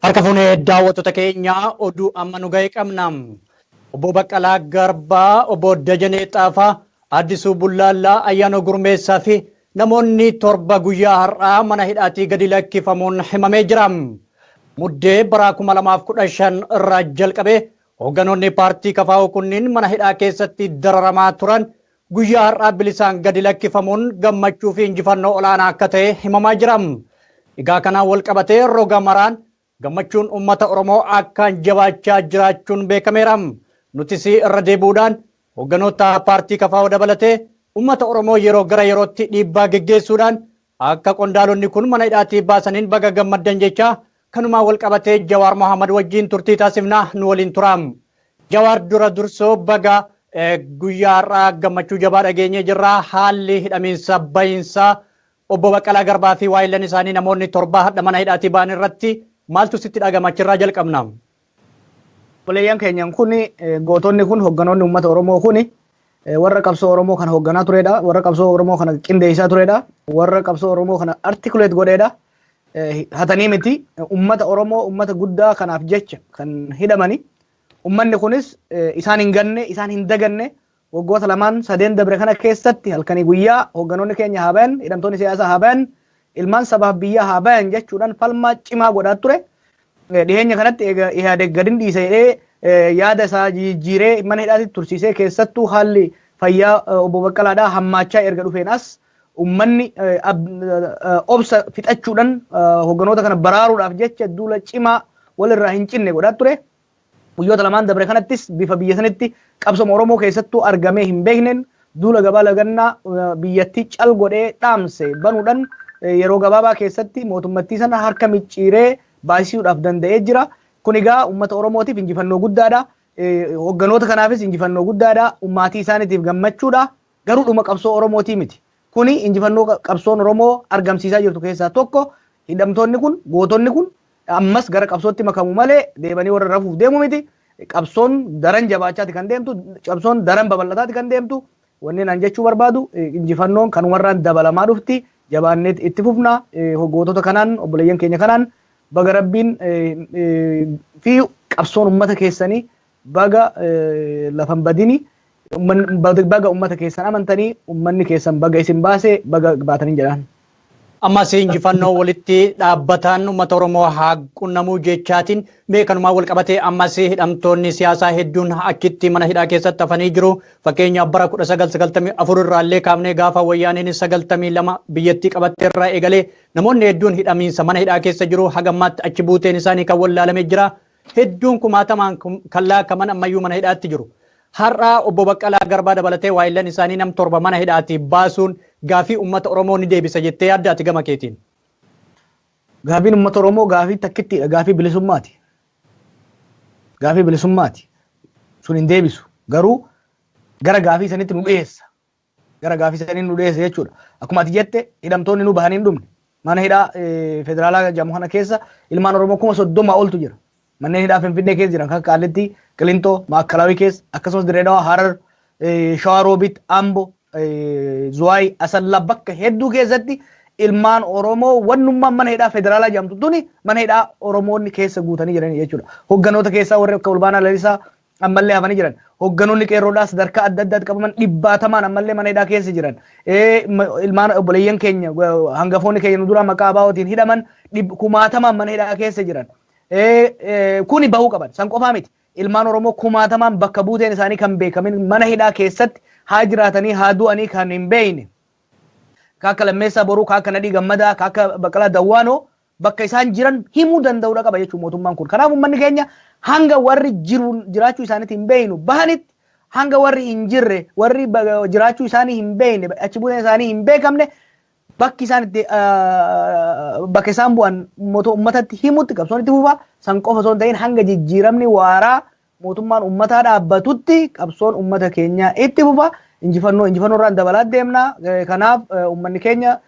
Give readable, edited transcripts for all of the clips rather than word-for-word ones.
Harka fuunee daawwattoota keenyaa, oduu amma nu ga'e qabna. Obbo Baqqalaa Garbaa, Obbo Dajanee Xaafaa, Addisuu Bullaallaa, Ayyaanoo Gurmeessaa fi namoonni 7 guyyaa har'aa mana hidhaatii gadi lakkifamuun himamee jira. Muddee bara 2015 irraa jalqabee hoogganoonni paartii KFO kunniin mana hidhaa keessatti dararamaa turan guyyaa har'aa bilisaan gadi lakkifamuun gammachuu fi injifannoo olaanaa akka ta'e himamaa jira. Egaa kanaan wal qabatee roga maraan gammachuun uummata Oromoo akkaan jabaachaa jiraachuun beekameera. Nutis irra deebi'uudhaan hoogganoota paartii KFO dabalatee uummata Oromoo yeroo gara yerootti dhiibbaa geggeessuudhaan akka qondaalonni kun mana hidhaatii baasaniin baga gammaddan jechaa, kanumaan wal qabatee Jawaar Mohaammed wajjin turtii taasifnaa, nu waliin tura. Jawaar, dura dursoo baga guyyaa har'aa gammachuu jabaa dhageenyee jirra. Haalli hidhamiinsa bahiinsaa obbo Baqqalaa Garbaa fi waayillan isaanii namoonni 7 hadha mana hidhaatii ba'an irratti maaltu sitti dhagama? Achirraa jalqabna. Obboleeyyan keenyan kun, gootonni kun, hoogganoonni uummata Oromoo kun warra qabsoo Oromoo kana hoogganaa turedha. Warra qabsoo Oromoo kana qindeessaa turedha. Warra qabsoo Oromoo kana articulate godheedha. Hatanii miti, uummata Oromoo uummata guddaa kanaaf jecha kan hidhamani. Uummanni kunis isaan hin ganne, isaan hin daganne. Waggoota lamaan sadeen dabre kana keessatti halkanii guyyaa hoogganoonni keenya haa bayan, hidhamtoonni siyaasaa haa bayan, ilmaan sabaaf biyyaa haa bayan jechuudhaan falmaa cimaa godhaa ture. Dhiheenya kanatti eega Ihaadeg gadin dhiise jedhee yaada isaa jijjiiree mana hidhaatti tursiisee, keessattuu haalli fayyaa obbo Baqqalaadhaa hammaachaa erga dhufeen as, uummanni obsa fixachuudhaan hoogganoota kana baraaruudhaaf jecha duula cimaa walirraa hin cinne godhaa ture. Guyyoota lamaan dabre kanattis bifa biyya sanitti qabsoma Oromoo keessattuu argamee hin beekneen duula gabaa lagannaa biyyattii cal godhee dhaamse banuudhaan yeroo gabaabaa keessatti mootummattii sana harka micciiree baasisuudhaaf danda'ee jira. Kun egaa uummata Oromootiif injifannoo guddaadha. Hoogganoota kanaafis injifannoo guddaadha. Maatii isaaniitiif gammachuudha. Garuu dhuma qabsoo Oromootii miti. Kuni injifannoo qabsoon Oromoo argamsiisaa jirtu keessaa tokko. Hidhamtoonni kun, gootonni kun ammas gara qabsootti makamu malee deebanii warra rafuuf deemu miti. Qabsoon daran jabaachaati kan deemtu, qabsoon daran babal'ataati kan deemtu. Wanni an jechuu barbaadu, injifannoon kanumarraan dabalamaa dhufti. Jabaannee itti fufna. Gootota kanaan, obboleeyyan keenya kanaan baga Rabbiin fi qabsoon uummata keessanii baga lafan badini, baga uummata keessan amantanii, uummanni keessan baga isin baase, baga baatanii jedhaan. Ammas injifannoo walitti dhaabbataan uummata Oromoo haa qunnamuu jechaatiin, mee kanumaan wal qabatee ammas hidhamtoonni siyaasaa hedduun achitti mana hidhaa keessatti hafanii jiru. Fakkeenyaaf bara 1994 irraallee kaafnee gaafa wayyaaneen 92 biyyattii qabatte irraa eegalee namoonni hedduun hidhamiinsa mana hidhaa keessa jiru. Hagammaatti achi buuteen isaanii kan wallaalamee jira. Hedduun kumaatamaan kan laakaman ammayyuu mana hidhaatti jiru. Har'a obbo Baqqalaa Garbaa dabalatee waayillan isaanii nam 7 mana hidhaatii baasuun gaafii uummata Oromoo ni deebisa jettee yaadda ati gama keetiin? Gaafiin uummata Oromoo gaafii takkittiidha. Gaafii bilisummaati. Gaafii bilisummaati. Sun hin deebisu. Garuu gara gaafii sanitti nu dhiyeessa. Gara gaafii sanitti nu dhiyeessa jechuudha. Akkuma ati jette, hidhamtoonni nu bahanii hin dhumne. Mana hidhaa federaalaa jedhamu kana keessa ilmaan Oromoo 30,000 oltu jira. Manneen hidhaa Finfinnee keessa jiran kan Qaallitti, Qilintoo, Maakkalawii keessa, akkasumas Dirreedawaa, Harar, Shawaa Roobit, Ambo, Zuwaay, Asallaa, bakka hedduu keessatti ilmaan Oromoo wannummaan mana hidhaa federaalaa jedhamtu tuni mana hidhaa Oromoonni keessa guutanii jiran jechuudha. Hogganoota keessaa warri akka Olbaanaa Lalisaa ammallee hafanii jiran. Hogganoonni qeerroodhaa sadarkaa adda addaatti qabaman dhibbaatamaan ammallee mana hidhaa keessa jiran. Ilmaan obboleeyyan keenya, hangafoonni keenya nu duraa maqaa ABO'tiin hidhaman kumaatamaan mana hidhaa keessa jiran. Kuni bahuu qaban. San qofaa miti. Ilmaan Oromoo kumaatamaan bakka buuteen isaanii kan beekamin mana hidhaa keessatti haa jiraatanii haa du'anii kan hin beekne. Kaakka Lammeessaa Boruu, kaakka Nadhii Gammadaa, kaakka Baqqalaa Dawwaanoo bakka isaan jiran himuu danda'uudha qaba jechuudha mootummaan kun. Kanaaf uummanni keenya hanga warri jiru jiraachuu isaaniitti hin beeknu bahanitti, hanga warri hin jirre, warri jiraachuu isaanii hin beekne, achi buuteen isaanii hin beekamne, bakki isaan itti bakka isaan bu'an uummatatti himutti qabsoon itti fufa. San qofa osoo hin ta'in, hanga jijjiiramni waaraa mootummaan uummataa dhaabbatutti qabsoon uummata keenyaa itti fufa. Injifannoo injifannoo irraan dabalaa deemna. Kanaaf uummanni keenya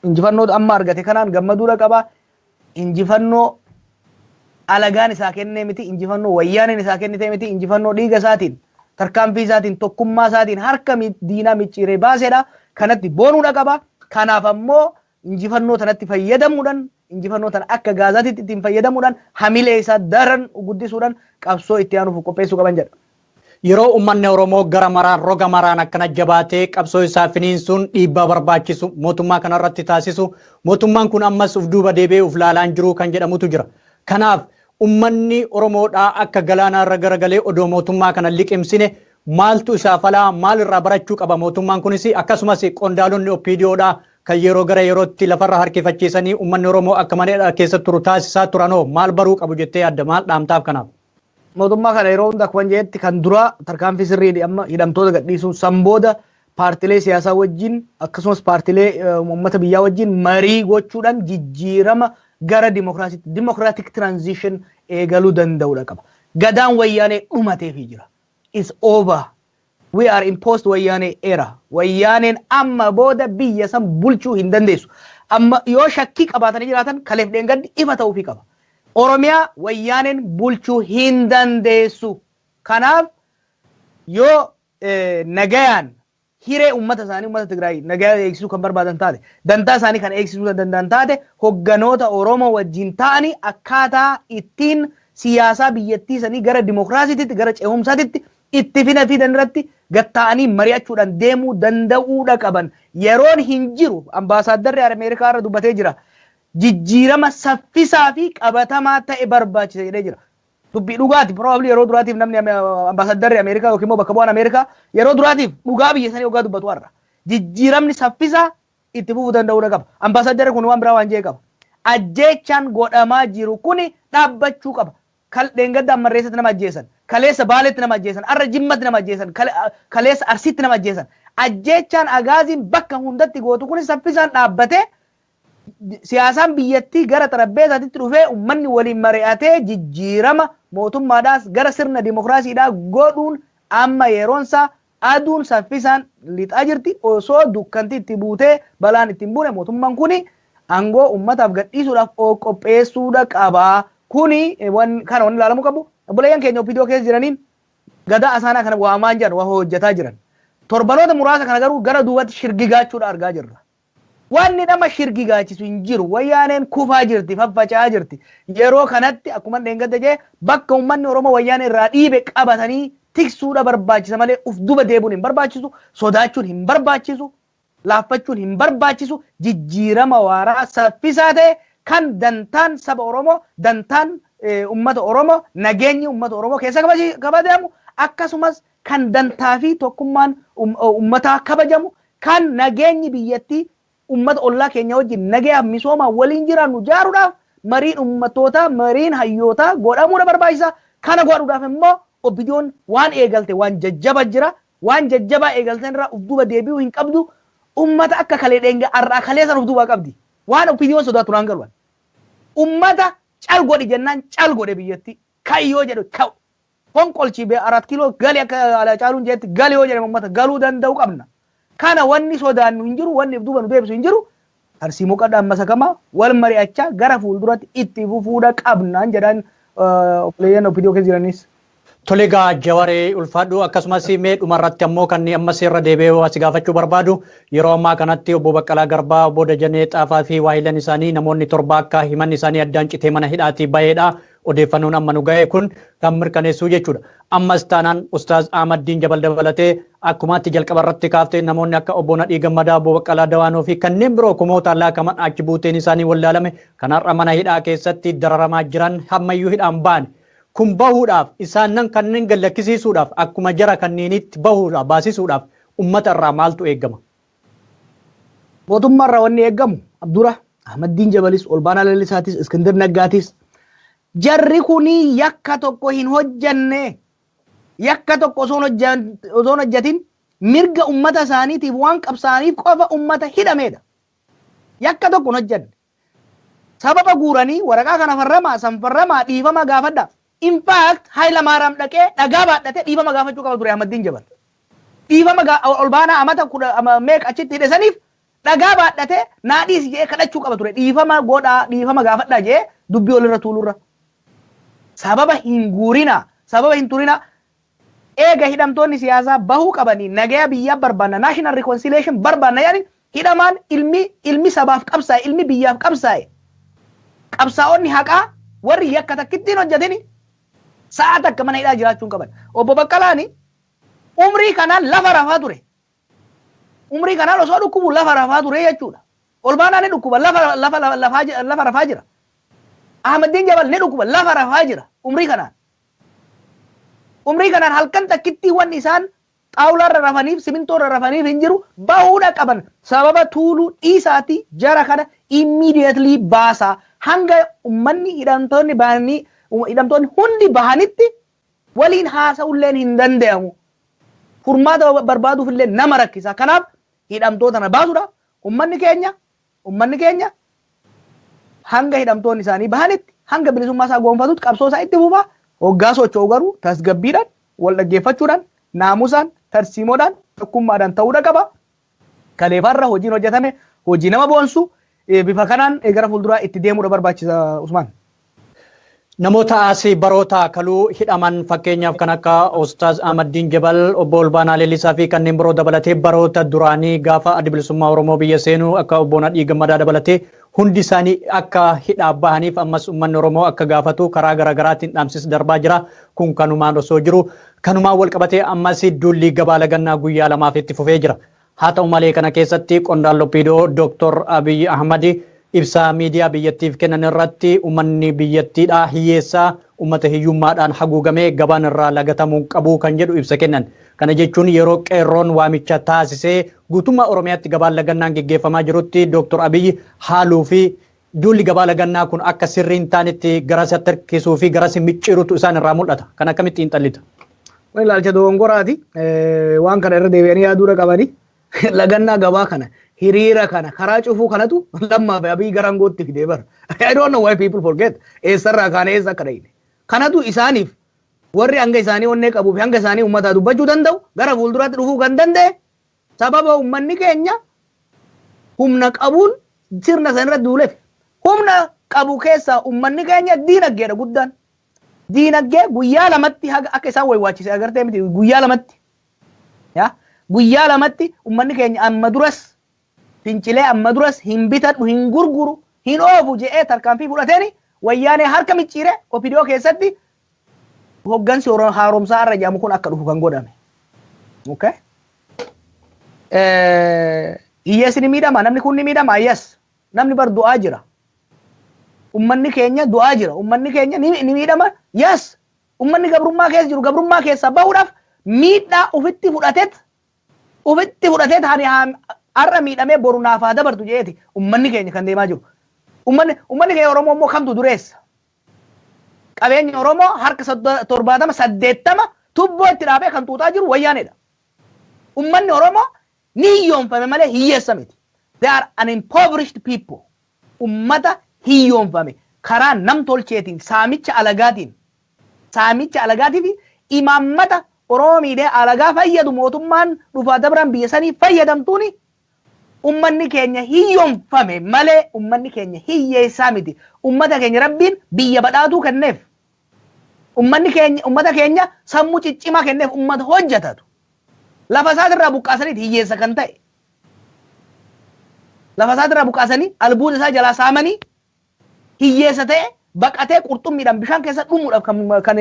injifannoo amma argate kanaan gammaduudha qaba. Injifannoo alagaan isaa kennee miti, injifannoo wayyaaneen isaa kennite miti, injifannoo dhiiga isaatiin, tarkaanfii isaatiin, tokkummaa isaatiin harka diinaa micciiree baasedha. Kanatti boonuudha qaba. Kanaaf ammoo injifannoo tanatti fayyadamuudhaan Injifannoo tana akka gaazaatitti ittiin fayyadamuudhaan, hamilee isaa daran guddisuudhaan qabsoo itti aanuuf qopheessuu qaban jedha. Yeroo uummanni Oromoo gara maraan, roga maraan akkana jabaatee qabsoo isaa finiinsuun dhiibbaa barbaachisu mootummaa kanarratti taasisu, mootummaan kun ammas uf duuba deebi'ee uf laalaan jiru kan jedhamutu jira. Kanaaf uummanni Oromoodhaa akka galaanaa irra garagalee odoo mootummaa kana liqimsine, maaltu isaa falaa, maalirraa barachuu qaba mootummaan kunis? Akkasumas qondaalonni OPDOdhaa kan yeroo gara yerootti lafarra harkifachiisanii uummanni Oromoo akka malee keessa turu taasisaa turanoo maal baruu qabu jettee yaadda? Maal dhaamtaaf kanaaf? Mootummaa kana yeroo hunda akkuma jedhetti, kan duraa tarkaanfii sirrii amma hidhamtoota gadhiisuun, san booda paartilee siyaasaa wajjin akkasumas paartilee uummata biyyaa wajjin marii gochuudhaan jijjiirama gara dimokiraasiitti, democratic transition eegaluu danda'uudha qaba. Gadaan Wayyaanee dhumateefii jira. Is over. We are in post Wayyaanee era. Wayyaaneen amma booda biyya san bulchuu hin dandeessu. Amma yoo shakkii qabaatanii jiraatan, kaleef dheengaddi ifa ta'uufii qaba. Oromiyaa Wayyaaneen bulchuu hin dandeessu. Kanaaf yoo nagayaan hiree uummata isaanii, uummata Tigraay nagaya eegsisuu kan barbaadan taate, dantaa isaanii kan eegsisuu danda'an taate, hogganoota Oromoo wajjin ta'anii akkaataa ittiin siyaasaa biyyattii sanii gara dimokiraasiitti, gara ce'umsaatitti itti fina fidan irratti gatta'anii mari'achuudhaan deemuu danda'uudha qaban. Yeroon hin jiru. Ambaasaaddarri Ameerikaa irra dubbatee jira. Jijjiirama saffisaa fi qabatamaa ta'e barbaachisa jedhee jira. Dubbii dhugaati. Probably yeroo duraatiif namni ambaasaaddarri Ameerikaa yookiin immoo bakka bu'aan Ameerikaa yeroo duraatiif dhugaa biyya sanii dhugaa dubbatu har'a. Jijjiiramni saffisaa itti fufuu danda'uudha qaba. Ambaasaaddarri kun waan biraa waan jee qaba. Ajjeechaan godhamaa jiru kuni dhaabbachuu qaba. Kal dheengadda Ammarreessatti nama ajjeesan. Kaleessa Baaleetti nama ajjeesan. Arra Jimmatti nama ajjeesan. Kaleessa Arsiitti nama ajjeesan. Ajjeechaan Agaaziin bakka hundatti gootu kuni saffisaan dhaabbatee, siyaasaan biyyattii gara xarapheezaatti dhufee, uummanni waliin mari'atee, jijjiirama mootummaadhaas gara sirna dimokiraasiidhaa godhuun amma yeroonsaa. Aduun saffisaan lixaa jirti. Osoo dukkanti itti buutee balaan ittiin buune, mootummaan kuni aangoo uummataaf gadhiisuudhaaf qopheessuudha qabaa. Kuni kana wanni ilaalamuu qabu. Obboleeyyan keenya OPDO keessa jiraniin gadaa asaanaa kana waamaan jiran, waa hojjetaa jiran. Torbanoota muraasa kana garuu gara duubatti shirgigaachuudha argaa jirra. Wanni nama shirgigaachisu hin jiru. Wayyaaneen kufaa jirti, faffaca'aa jirti. Yeroo kanatti akkuma dheengadda jee, bakka uummanni Oromoo Wayyaanee irraa dhiibe qabatanii tiksuudha barbaachisa malee uf duba deebuun hin barbaachisu, sodaachuun hin barbaachisu, laaffachuun hin barbaachisu. Jijjiirama waaraa saffisaa ta'e kan dantaan saba Oromoo, dantaan uummata Oromoo, nageenyi uummata Oromoo keessa kabajamu, akkasumas kan dantaa fi tokkummaan uummataa kabajamu, kan nageenyi biyyattii uummata ollaa keenya wajjin nagayaaf misoomaa waliin jiraannu jaaruudhaaf mariin uummattootaa, mariin hayyootaa godhamuudha barbaachisa. Kana godhuudhaaf immoo OPDOn waan eegalte waan jajjaba jira. Waan jajjabaa eegalteen irraa uf duuba deebi'uu hin qabdu. Uummata akka kalee dheenga har'aa kalee san uf duuba qabdi. Waan OPDOn sodaatu naan galuwan. Uummata cal godhi jennaan cal godhe biyyatti. Kayyoo jedhu ka'u. Fonqolchi bee 4 kiiloo gali, akka caaluun jeetti gali yoo jedhame uummata galuu danda'u qabna. Kana wanni sodaannu hin jiru, wanni if duuba nu deebisu hin jiru. Tarsiimoo qadhaan masakamaa wal mari'achaa gara fuulduratti itti fufuudha qabnaan jedhaan obboleeyyan OPDO keessa jiranis. Tole egaa Jawaree, ulfaadhu. Akkasumas mee dhumarratti ammoo kan ammas irra deebi'ee as gaafachuu barbaadu, yeroo ammaa kanatti obbo Baqqalaa Garbaa, obbo Dajanee Xaafaa fi waahilan isaanii namoonni 7 akka himanni isaanii addaan citee mana hidhaatii baheedha. Odeeffannoon amma nu gahe kun kan mirkaneessuu jechuudha. Ammas taanaan Ustaaz Ahmaddiin Jabal dabalatee, akkumaatti jalqaba irratti kaaftee, namoonni akka obbo Nadhii Gammadaa, obbo Baqqalaa Dawaanoo fi kanneen biroo kumootaan laakaman achi buuteen isaanii wallaalame kan har'a mana hidhaa keessatti dararamaa jiran hammayyuu hidhaan ba'an. Kun bahuudhaaf, isaan kanneen gallakkisiisuudhaaf, akkuma jara kanneenitti bahuudhaaf, baasisuudhaaf ummata irraa maaltu eegama? Mootummaa irraa wanni eeggamu, Abdura Ahmaddiin Jabalis, Olbaanaa Lalisaatis, Iskindir Naggaatis, jarri kuni yakka tokko hin hojjanne. Yakka tokko osoo hin hojjatin mirga ummata isaaniitiif waan qabsaaniif qofa ummata hidhameedha. Yakka tokko hin hojjanne. Sababa guuranii waraqaa kana farramaa, san farramaa, dhiifama gaafadha. In fact, Hayila Maaraam dhaqee dhagaa baadhatee dhiifama gaafachuu qaba ture Ahmaddiin Jabal. Dhiifama Olbaanaa amata 10 meeqa achitti hidhe saniif dhagaa baadhatee naa dhiisi jedhee kadhachuu qaba ture. Dhiifama godhaa, dhiifama gaafadhaa jedhee dubbii olirra tuulurra. Sababa hin guurinaa, sababa hin turinaa. Eega hidhamtoonni siyaasaa bahuu qabanii, nagaya biyyaa barbaanna, national reconciliation barbaanna yaani, hidhamaan ilmi sabaaf qabsaa'e, ilmi biyyaaf qabsaa'e. Qabsaa'onni haqaa warri yakka takkittiin hojjetini sa'a takka mana hidhaa jiraachuu hin qaban. Obbo Baqqalaani umrii kanaan lafa rafaa ture. Umrii kanaan osoo dhukkubu lafa rafaa ture jechuudha. Olbaanaa ni dhukkuba, lafa rafaa jira. Ahmadiin Jabal ni dhukkuba, lafa rafaa jira umrii kanaan. Umrii kanaan halkan takkittii wanni isaan xaawulaarra rafaniif, simintoorra rafaniif hin jiru. Bahuudha qaban. Sababa tuuluu dhiisaatii jara kana immediately baasaa. Hanga ummanni hidhamtoonni bahanii, hidhamtoonni hundi bahanitti waliin haasa'ulleen hin danda'amu. Furmaata barbaaduuf illee nama rakkisa. Kanaaf hidhamtoota na baasuudha. Ummanni keenya hanga hidhamtoonni isaanii bahanitti, hanga bilisummaa isaa goonfatutti qabsoo isaa itti fufa. Hoggaa socho'u garuu tasgabbiidhaan, wal dhaggeeffachuudhaan, naamusaan, tarsiimoodhaan, tokkummaadhaan ta'uudha qaba. Kaleefarra hojiin hojjetame hojii nama boonsu. Bifa kanaan gara fuulduraa itti deemuudha barbaachisa, Usmaan. Namoota asii baroota kaluu hidhaman, fakkeenyaaf kan akka Ustaaz Ahmaddiin Jabal, obbo Olbaanaa Leellisaa fi kanneen biroo dabalatee, baroota duraanii gaafa Adda Bilisummaa Oromoo biyya seenuu akka obbo Nadhii Gammadaa dabalatee hundi isaanii akka hidhaa bahaniif ammas uummanni Oromoo akka gaafatu karaa garaagaraatiin dhaamsis darbaa jira. Kun kanumaan osoo jiru, kanumaan wal qabatee ammas duulli gabaa lagannaa guyyaa 2f itti fufee jira. Haa ta'u malee, kana keessatti qondaalli OPDO Dr. Abiy Ahmad ibsa miidiyaa biyyattiif kennan irratti uummanni biyyattiidha hiyyeessaa, uummata hiyyummaadhaan haguugamee gabaan irraa lagatamuu qabu kan jedhu ibsa kennan. Kana jechuun yeroo qeerroon waamicha taasisee guutummaa Oromiyaatti gabaan lagannaan geggeeffamaa jirutti Dr. Abiy haaluu fi duulli gabaa lagannaa kun akka sirrii hin taanetti gara isatti harkisuu fi gara micciirutu isaan irraa mul'ata. Kan akkamitti xiinxallita? Kun ilaalcha dogongoraati. Waan kana irra deebi'anii yaaduudha qabani. Lagannaa gabaa kana, hiriira kana, karaa cufuu kanatu Lammaa fi Abiy gara aangootti fidee bara. I don't know why people forget. Eessarraa kaanee eessa akka dhayine. Kanatu isaaniif warri hanga isaanii onnee qabuu fi hanga isaanii uummataa dubbachuu danda'u gara fuulduraatti dhufuu kan danda'e sababa uummanni keenya humna qabuun sirna san irratti duuleef. Humna qabu keessaa uummanni keenya diinagdeedha guddaan. Diinagdee guyyaa 2tti haga akka isaan waywaachise agartee miti, guyyaa 2tti. Yaa, guyyaa 2tti uummanni keenya amma duras fincilee, amma duras hin bitadhu, hin gurguru, hin oofu jedhee tarkaanfii fudhateeni Wayyaanee harka micciire. OPDO keessatti hoggansi haaromsaa irra jedhamu kun akka dhufu kan godhame. Okay? Hiyyeessi ni miidhama, namni kun ni miidhama, yes. Namni bar du'aa jira. Ummanni keenya du'aa jira. Ummanni keenya ni miidhama, yes. Ummanni gabrummaa keessa jiru gabrummaa keessaa bahuudhaaf miidhaa ofitti fudhateet hani har'a miidhamee boru naaf haa dabartu jedheeti ummanni keenya kan deemaa jiru. Ummanni keenya Oromoo immoo kamtu dureessa? Qabeenya Oromoo harka 70, 80 tubboo itti dhaabee kan xuuxaa jiru Wayyaanedha. Ummanni Oromoo ni hiyyoomfame malee hiyyeessa miti. They are an impoverished people. Ummata hiyyoomfame karaa nam tolcheetiin, saamicha alagaatiin, saamicha alagaatii fi imaammata Oromoo miidhee alagaa fayyadu mootummaan dhufaa dabran biyya sanii fayyadamtuuni ummanni keenya hiyyoomfame malee ummanni keenya hiyyeessaa miti. Ummata keenya Rabbiin biyya badhaatuu kenneef. Ummanni keenya, ummata keenya sammuu ciccimaa kenneef, ummata hojjetatu. Lafa isaatirraa buqqaasaniiti hiyyeessa kan ta'e. Lafa isaatirraa buqqaasanii, albuuda isaa jalaa saamanii, hiyyeessa ta'e baqatee qurxummiidhaan bishaan keessa dhumuudhaaf kan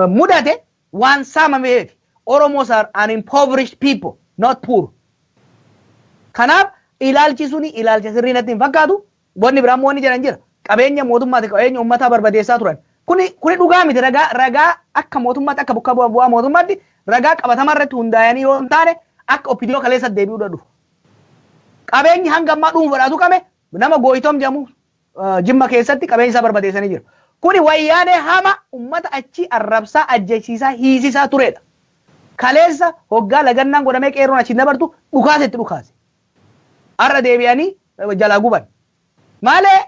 mudate waan saamameef. Oromos are an impoverished people, not poor. Kanaaf ilaalchi suni ilaalcha sirrii natti hin fakkaatu. Wanni biraa immoo wanni jedhan jira. Qabeenya mootummaati, qabeenya uummataa barbadeessaa turan. Kuni dhugaa miti. Ragaa akka mootummaatti, akka bakka bu'aa mootummaatti ragaa qabatamaa irratti hundaa'anii yoo hin taane akka OPDO kaleessa deebi'uu dhufu. Qabeenyi hanga ammaa dhuunfaadhaatu qame nama Gooyitom jedhamu Jimma keessatti qabeenya isaa barbadeessanii jiru. Kuni Wayyaanee hama uummata achii arrabsaa, ajjeesiisaa, hiisisaa turedha. Kaleessa hoggaa lagannaan godhamee qeerroon achiin dabartu dhukaase itti dhukaase. Har'a deebi'anii jalaa guban. Malee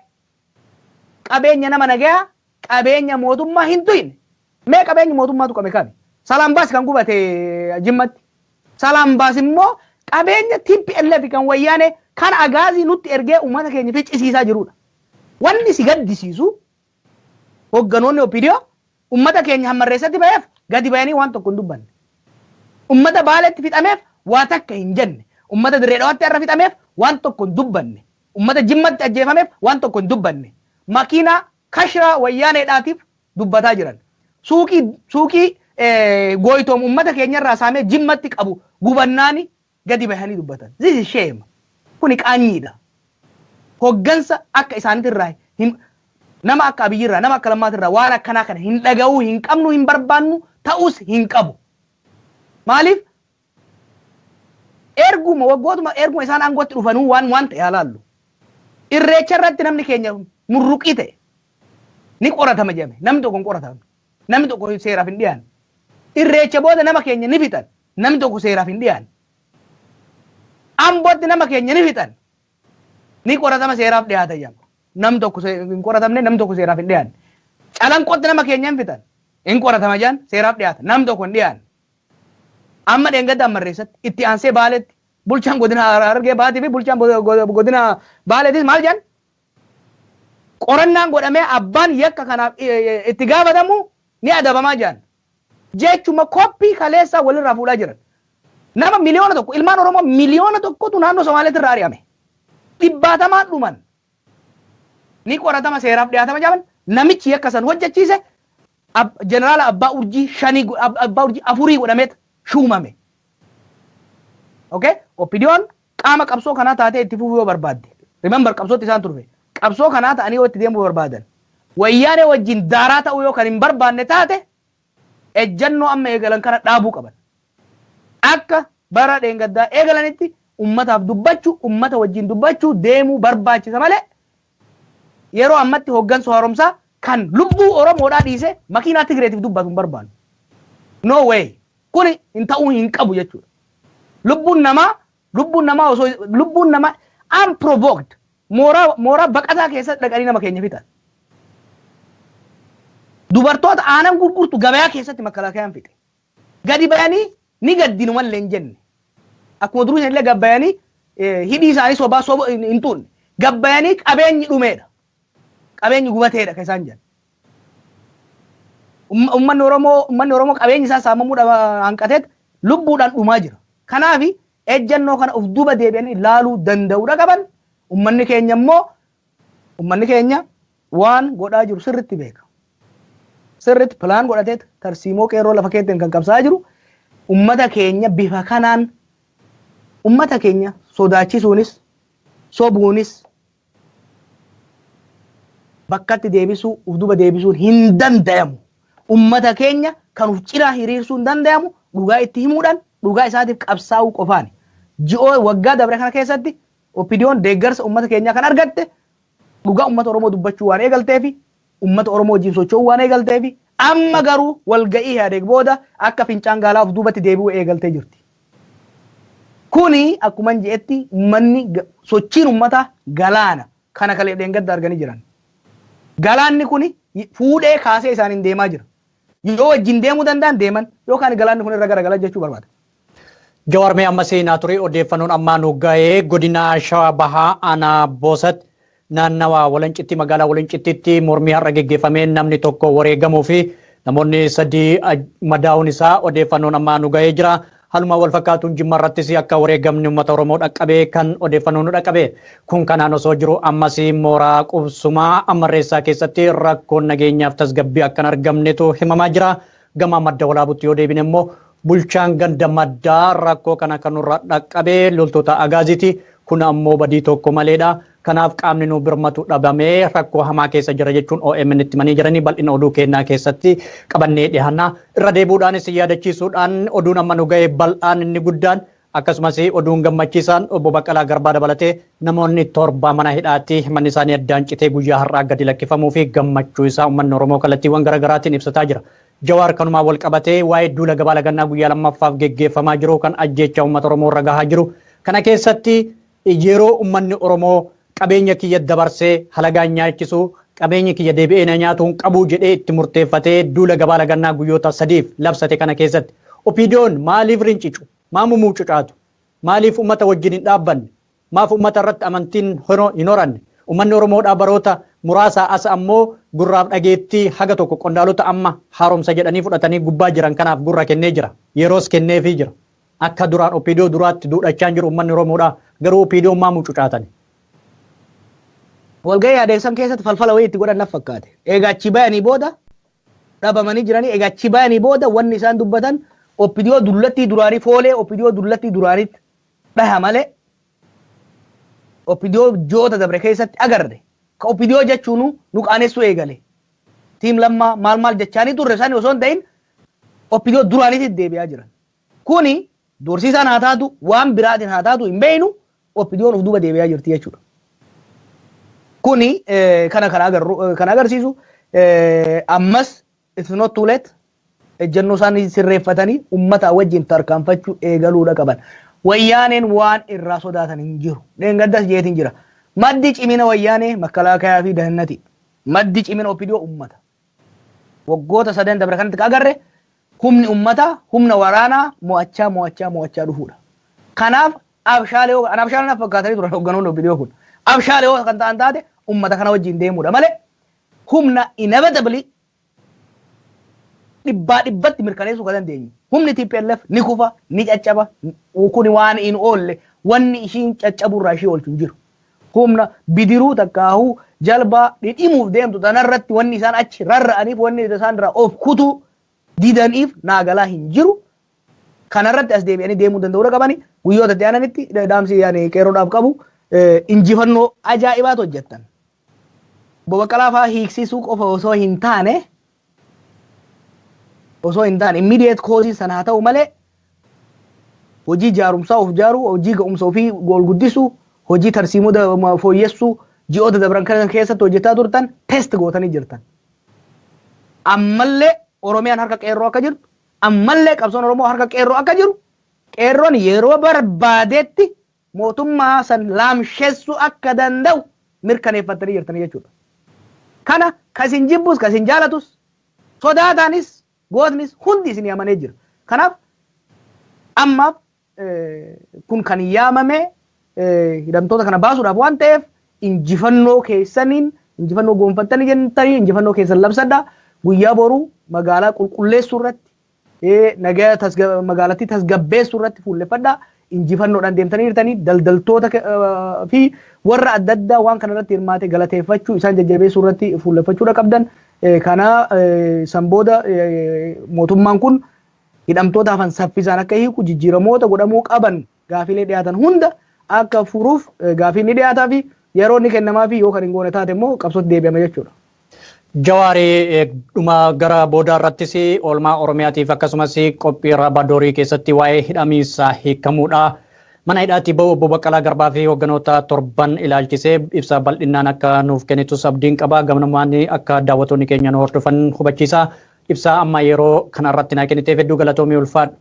qabeenya nama nagayaa, qabeenya mootummaa hin tuyne. Mee qabeenya mootummaatu qame kami? Salaam Baas kan gubate Jimmatti. Salaam Baas immoo qabeenya TPLF kan Wayyaanee kan agaazii nutti ergee uummata keenya ficcisiisaa jirudha. Wanni si gaddisiisu hogganoonni OPDO uummata keenya hammarreessatti ba'eef gadi bayanii waan tokko hin dubbanne. Uummata Baaleetti fixameef waa takka hin jenne. Uummata Dirree Dhawaatti har'a fixameef waan tokko hin dubbanne. Uummata Jimmatti ajjeefameef waan tokko hin dubbanne. Makiinaa kashiraa wayyaaneedhaatiif dubbataa jiran. Suuqii Gooyitoom uummata keenyarraa saamee Jimmatti qabu gubannaani gadi bahanii dubbatan. This is shame. Kuni qaanyiidha. Hoggansa akka isaaniitirraa nama akka Abiyyirraa, nama akka Lammaatirraa waan akkanaa kana hin dhaga'uu hin qabnu, hin barbaannu, ta'us hin qabu. Maaliif? Erguma waggootuma erguma isaan aangootti dhufanuu waan ta'e haa. Irreecha irratti namni keenya murruqii ta'e ni qoratama jedhame. Namni tokko hin qoratamne. Namni tokko seeraaf hin dhiyaanne. Irreecha booda nama keenya ni fixan. Namni tokko seeraaf hin dhiyaanne. Ambootti nama keenya ni fixan. Ni qoratama, seeraaf dhiyaata jedhama. Namni tokko hin qoratamne, namni tokko seeraaf hin dhiyaanne. Calanqootti nama keenya hin fixan. Hin qoratama jedhan, seeraaf dhiyaata. Namni tokko hin dhiyaanne. Amma dheengadda Ammarreessatti, itti aansee Baaleetti, bulchaan godina Harargee Baatii fi bulchaan godina Baaleetis maal jedhan? Qorannaan godhamee abbaan yakka kanaaf itti gaafatamu ni adabamaa jedhan. Jechuma koppii kaleessaa walirraa fuudhaa jiran. Nama 1 miliyoona, ilmaan Oromoo 1 miliyoona tu naannoo Somaaleetti irraa ari'ame. Dhibbaatamaan dhuman. Ni qoratama, seeraaf dhiyaatama jedhaman. Namichi yakka san hojjechiise jeneraala abbaa urjii shanii, abbaa urjii afurii godhameet shuumame. Okay? OPDOn qaama qabsoo kanaa taatee itti fufuu yoo barbaadde. Remember, qabsootti isaan turfe. Qabsoo kanaa ta'anii yoo itti deemuu barbaadan. Wayyaanee wajjin daaraa ta'uu yoo kan hin barbaanne taate, ejjannoo amma eegalan kana dhaabuu qaban. Akka bara dheengaddaa eegalanitti ummataaf dubbachuu, ummata wajjin dubbachuu deemuu barbaachisa malee, yeroo ammatti hoggansa haaromsaa kan lubbuu Oromoodhaa dhiisee makiinaa Tigireetiif dubbatu hin barbaannu. No way. Kuni hin ta'uu hin qabu jechuudha. Lubbuun namaa osoo lubbuun namaa unprovoked mooraa baqataa keessatti dhaqanii nama keenya fixan. Dubartoota aanan gurgurtu gabayaa keessatti makkalaakayaan fixe. Gadi bayanii ni gaddinu mallee hin jenne. Akkuma duruu illee gabbayanii hidhii isaanii sobaa soba hin tuunne. Gabbayanii qabeenyi dhumeedha. Qabeenyi gubateedha kan isaan jedhan. Uummanni Oromoo qabeenyi isaa saamamuu hanqateet lubbuudhaan dhumaa jira. Kanaaf ejjannoo kana of duuba deebi'anii laaluu danda'uudha qaban. Uummanni keenya immoo, uummanni keenya waan godhaa jiru sirritti beeka. Sirritti plan godhateet tarsiimoo qeerroo lafa keettiin kan qabsaa jiru. Uummata keenya bifa kanaan uummata keenya sodaachisuunis sobuunis bakkatti deebisuu, uf duuba deebisuun hin danda'amu. Uummata keenya kan uf cinaa hiriirsuu hin danda'amu dhugaa itti himuudhaan, dhugaa isaatiif qabsaa'uu qofaani. Ji'oo waggaa dabre kana keessatti OPDOn deeggarsa uummata keenyaa kan argatte dhugaa uummata Oromoo dubbachuu waan eegalteefi, uummata Oromoo wajjin socho'uu waan eegalteefi. Amma garuu walga'ii Ihaadeeg booda akka fincaan gaalaa of duubatti deebi'uu eegaltee jirti. Kuni akkuma je'etti uummanni, sochiin uummataa galaana kana kalee dheengadda arganii jiran. Galaanni kuni fuudhee kaasee isaaniin deemaa jira. Yoo wajjin deemuu danda'an deeman, yookaan galaanni kun irra garagala jechuu barbaada. Jawaar, mee amma seenaa ture odeeffannoon ammaa nu ga'ee godina Shawaa Bahaa aanaa Boosat naannawa Walancitti, magaalaa Walancittitti mormii har'a geggeeffameen namni tokko wareegamuu fi namoonni sadii madaa'uun isaa odeeffannoon ammaa nu ga'ee jira. Haaluma wal fakkaatuun Jimma irrattis akka wareegamni uummata Oromoo dhaqqabee kan odeeffannoon nu dhaqqabe. Kun kanaan osoo jiru ammas mooraa qubsumaa Ammarreessaa keessatti rakkoon nageenyaaf tasgabbii akka hin argamnetu himamaa jira. Gama Madda Walaabutti yoo deebine immoo, bulchaan ganda Maddaa rakkoo kana kan nurra dhaqqabe loltoota Agaaziiti. Kun ammoo badii tokko maleedha. Kanaaf qaamni nu birmatu dhabamee rakkoo hamaa keessa jira jechuun OMN itti himanii jiranii. Bal'ina oduu kennaa keessatti qabannee dhiyaanna. Irra deebuudhaanis yaadachiisuudhaan, oduun amma nu ga'e bal'aan inni guddaan, akkasumas oduun gammachiisaan, obbo Baqqalaa Garbaa dabalatee namoonni 7 mana hidhaatti manni isaanii addaan citee guyyaa har'aa gadi lakkifamuu fi gammachuu isaa uummanni Oromoo kallattiiwwan garaagaraatiin ibsataa jira. Jawaar, kanumaa wal qabatee waa'ee duula gabaa lagannaa guyyaa lammaffaaf geggeeffamaa jiru, kan ajjeechaa uummata Oromoo irra gahaa jiru kana keessatti, yeroo uummanni Oromoo qabeenya kiyya dabarsee halagaan nyaachisu, qabeenya kiyya deebi'ee na nyaatu hin qabu jedhee itti murteeffatee duula gabaa lagannaa guyyoota 3f labsate kana keessatti, OPDOn maaliif rincicu? Maa mumuucucaatu? Maaliif uummata wajjin hin dhaabbanne? Maaf uummata irratti amantiin hin horanne? Uummanni Oromoodhaa baroota muraasa as ammoo gurraaf dhageettii haga tokko qondaalota amma haaromsa jedhanii fudhatanii gubbaa jiran kanaaf gurra kennee jira. Yeroos kenneefii jira. Akka duraan OPDO duraatti duudhachaa jiru uummanni Oromoodhaa, garuu OPDO maa mucucaatani? Walgahii yaadeessan keessatti falfala wayii itti godhan naf fakkaate. Egaa achi bayanii booda dhabamanii jiranii. Egaa achi bayanii booda wanni isaan dubbatan OPDO dullattii duraanii, foolee OPDO dullattii duraaniitti dhaha malee, OPDO joota dabre keessatti agarre. Ka OPDO jechuun nu qaanessuu eegale. Team Lammaa maal maal jechaanii turre isaanii osoo hin ta'in, OPDO duraaniitti deebi'aa jiran. Kuni dorsiisaan haa taatu, waan biraatiin haa taatu, hin beeynu, OPDOn of duuba deebi'aa jirti jechuudha. Kuni kana kan agarru kan agarsiisu, ammas it's not too late, ejjennoo isaanii sirreeffatanii ummata wajjin tarkaanfachuu eegaluudha qaban. Wayyaaneen waan irraa sodaatan hin jiru. Dheengaddas jeetiin jira. Maddi cimina Wayyaanee makkalaakayaa fi dahannati. Maddi cimina OPDO ummata. Waggoota sadan dabre kanatti agarre, humni ummataa humna waraanaa mo'achaa mo'achaa mo'achaa dhufuudha. Kanaaf abshaalee, an abshaalee naaf fakkaatanii turan hoogganoonni OPDO kun. Abshaalee yoo kan ta'an taate, ummata kana wajjin deemuudha malee, humna inevitably dhibbaa dhibbatti mirkaneessuu kan dandeenyu. Humni TPLF ni kufa, ni caccaba, kun waan hin oolle, wanni ishiin caccaburraa ishii oolchu hin jiru. Humna bidiruu takkaahuu jalbaa dhidhimuuf deemtu tanarratti wanni isaan achi rarra'aniif, wanni isaan irraa of kutuu didaniif naagalaa hin jiru. Kanarratti as deebi'anii deemuu danda'uu qabani. Guyyoota itti aananitti dhaamsi yaani qeerroodhaaf qabu, injifannoo ajaa'ibaatu hojjettan. Obbo Baqqalaa fa'aa hiiksisuu qofa osoo hin taane, immediate cause sana haa ta'u malee, hojii jaarumsaa of jaaruu, hojii ga'umsa ofii gool guddisuu, hojii tarsiimoo fooyyessuu ji'oota dabran kana keessatti hojjetaa turtan test gootanii jirtan. Ammallee Oromiyaan harka qeerroo akka jirtu, ammallee qabsoon Oromoo harka qeerroo akka jiru, qeerroon yeroo barbaadetti mootummaa san laamshessuu akka danda'u mirkaneeffattanii jirtanii jechuudha. Kana kasin jibbus, kasin jaalatus, sodaataanis, gootnis hundi isin amanee jira. Kanaaf ammaaf kun kan yaamame hidhamtoota kana baasuudhaaf waan ta'eef, injifannoo keessaniin injifannoo goonfattanii jettanii injifannoo keessan labsadhaa. Guyyaa boruu magaalaa qulqulleessuu irratti, nagaa magaalattii tasgabbeessuu irratti fuulleffadhaa. Injifannoodhaan deemtanii jirtanii, daldaltoota fi warra adda addaa waan kana irratti hirmaate galateeffachuu, isaan jajjabeessuu irratti fuulleffachuudha qabdan. Kana san booda mootummaan kun hidhamtoota hafan saffisaan akka hiiku, jijjiiramoota godhamuu qaban, gaafilee dhiyaatan hunda akka furuuf gaafii ni dhiyaataa fi yeroo inni kennamaa fi yoo kan hin goone taate immoo qabsootti deebi'ama jechuudha. Jawaarii, dhuma gara boodaa irrattis oolmaa Oromiyaatiif akkasumas qophii Rabadoorii keessatti waa'ee hidhamiinsa hiikamuudha. Mana hidhaatii bahu obbo Baqqalaa Garbaa fi hoogganoota torban ilaalchisee ibsa bal'inaan akka nuuf kennitus abdiin qaba. Gamnumaan akka daawwattoonni keenya nu hordofan hubachiisa. Ibsa amma yeroo kanarratti naa kenniteef hedduu galatoomii, ulfaadhu.